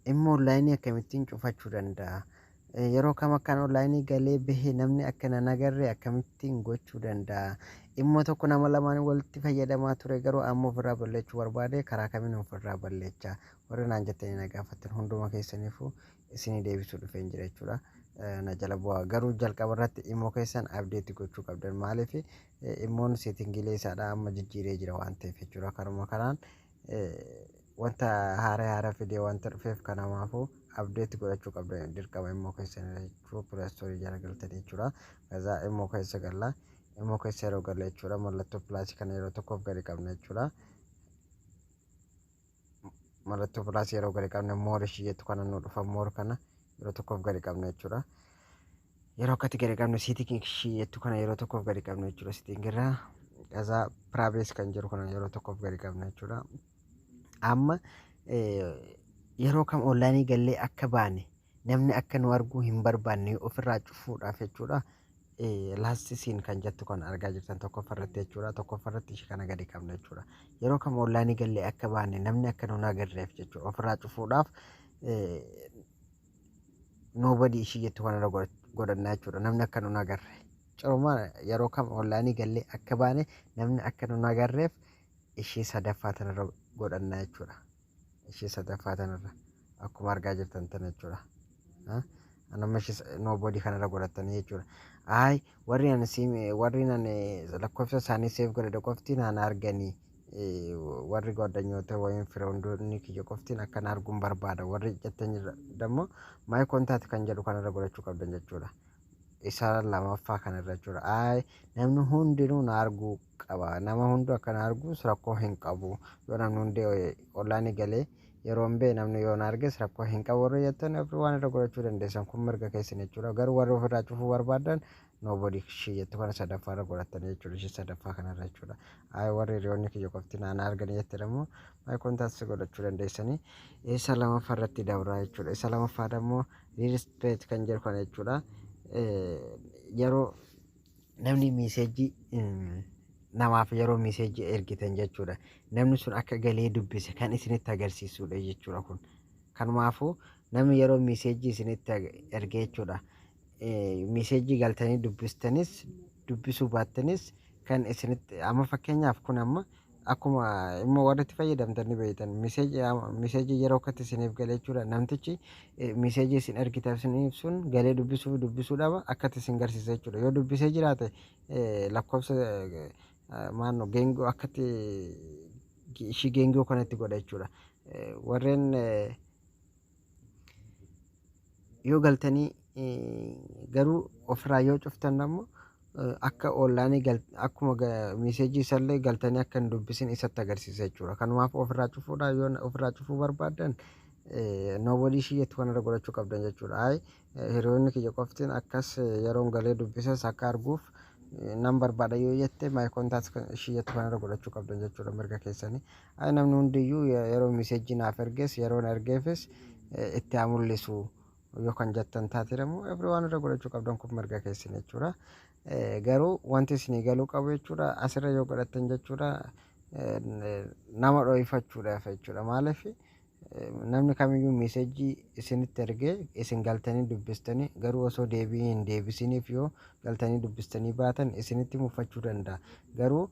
Immoo onlineii akkamittiin cufachuu danda'a? Yeroo kam akkaan onlineii galee bahe namni akka nan agarre akkamittiin gochuu danda'a? Immoo tokko nama lamaan walitti fayyadamaa ture, garuu amma ofirraa balleessuu barbaade, karaa kamiin ofirraa balleechaa? Warri naan jettanii na gaafattan hunduma keessaniifuu isinii deebisuu dhufeen jira jechuudha. Na jala bu'aa. Garuu jalqaba irratti immoo keessan update gochuu qabdan. Maaliif? Immoon settingiilee isaadha amma jijjiiree jira waan ta'eef jechuudha. Karuma kanaan wanta haaraa haaraa fidee wanta dhufeef, kanamaafuu update godhachuu qabdan dirqama immoo keessan jechuu. Play Storeii jala galtanii jechuudha. Kazaa immoo keessa galla. Immoo keessa yeroo galla jechuudha, mallattoo plusii kana yeroo tokkoof gadi qabna jechuudha. Mallattoo plusii yeroo gadi qabne, more ishii jettu kana nu dhufa. More kana yeroo tokkoof gadi qabna jechuudha. Yeroo akkatti gadi qabne, setting ishii jettu kana yeroo tokkoof gadi qabna jechuudha. Setting irraa kazaa privacy kan jedhu kana yeroo tokkoof gadi qabna jechuudha. Amma yeroo kam onlineii gallee akka baane namni akka nu arguu hin barbaanne ofirraa cufuudhaaf jechuudha. Last seen kan jettu kan argaa jirtan tokkoffaa irratti jechuudha. Tokkoffaa irratti ishee kana gadi qabna jechuudha. Yeroo kam onlineii gallee akka baane namni akka nu agarreef jechuudha. Ofirraa cufuudhaaf nobody ishii jettu kanarra godhannaa jechuudha. Namni akka nu agarre. Coroma yeroo kam onlineii gallee akka baane namni akka nu agarreef ishee sadaffaa tanarra godhannaa jechuudha. Ishee sadaffaa tanarra akkuma argaa jirtan tana jechuudha. Nama ishee nobody kanarra godhatanii jechuudha. Ayi, warri ani warri ani lakkoofsa isaanii save godhadhe qofti naan arganii, warri godhanyoota wayin friendoonni kiyya qoftiin akkan arguun barbaada warri jettan dammoo, my contact kan jedhu kanarra godhachuu qabdan jechuudha. Isa lamaffaa kanarra jechuudha. Ayi, namni hundinuu na arguu qaba. Nama hunduu akka na arguus rakkoo hin qabu. Yoo namni hundi onlineii galee yeroo hin bee namni yoo na arges rakkoo hin qabu warri jettan, waan irra godhachuu dandeessan, kun mirga keessan jechuudha. Garuu warri ofirraa cufuu barbaadan, nobody ishee jettu kana sadaffaa irra godhatanii jechuudha. Ishee sadaffaa kanarra jechuudha. Ayi, warri hiriyoonni kiyya qofti naan argan jette immoo, my contacts godhachuu dandeessanii. Isa lamaffaa irratti dabraa jechuudha. Isa lamaffaa immoo read receipt kan jedhu kana jechuudha. Yeroo namni messageii namaaf yeroo messageii ergitan jechuudha. Namni sun akka galee dubbise kan isinitti agarsiisudha jechuudha kun. Kanumaafuu namni yeroo messageii isinitti erge jechuudha. Messageii galtanii dubbistanis dubbisuu baattanis kan isinitti, amma fakkeenyaaf kun amma akkuma immoo warri itti fayyadamtan ni beektan, messageii yeroo akkatti isiniif gale jechuudha. Namtichi messageii isin ergitan isiniif sun galee dubbisuu dubbisuu dhaba akkatti isin garsiisa jechuudha. Yoo dubbisee jiraate, lakkoofsa maannoo geengoo akkatti ishii geengoo kanatti godha jechuudha. Warreen yoo galtanii garuu ofirraa yoo cuftan ammoo, akka onlineii akkuma messageii isallee galtanii akka hin dubbisin isatti agarsiisa jechuudha. Kanumaaf ofirraa cufuudha. Yoo ofirraa cufuu barbaadan, nobody ishii jettu kanarra godhachuu qabdan jechuudha. Ayi, hiriyoonni kiyya qoftiin akkas yeroon galee dubbisas akka arguuf nan barbaada yoo jette, my contact ishii jettu kanarra godhachuu qabdan jechuudha, mirga keessanii. Ayi, namni hundiyyuu yeroo messageii naaf erges yeroon ergeefis itti haa mul'isu yoo kan jettan taate immoo, everyone irra godhachuu qabdan, kun mirga keessan jechuudha. Garuu wanti isinii galuu qabu jechuudha, asirra yoo godhattan jechuudha, nama dho'ifachuudhaaf jechuudha. Maaliif? Namni kamiyyuu messageii isinitti ergee isin galtanii dubbistanii, garuu osoo deebii hin deebisiniif yoo galtanii dubbistanii baatan, isinitti muffachuu danda'a. Garuu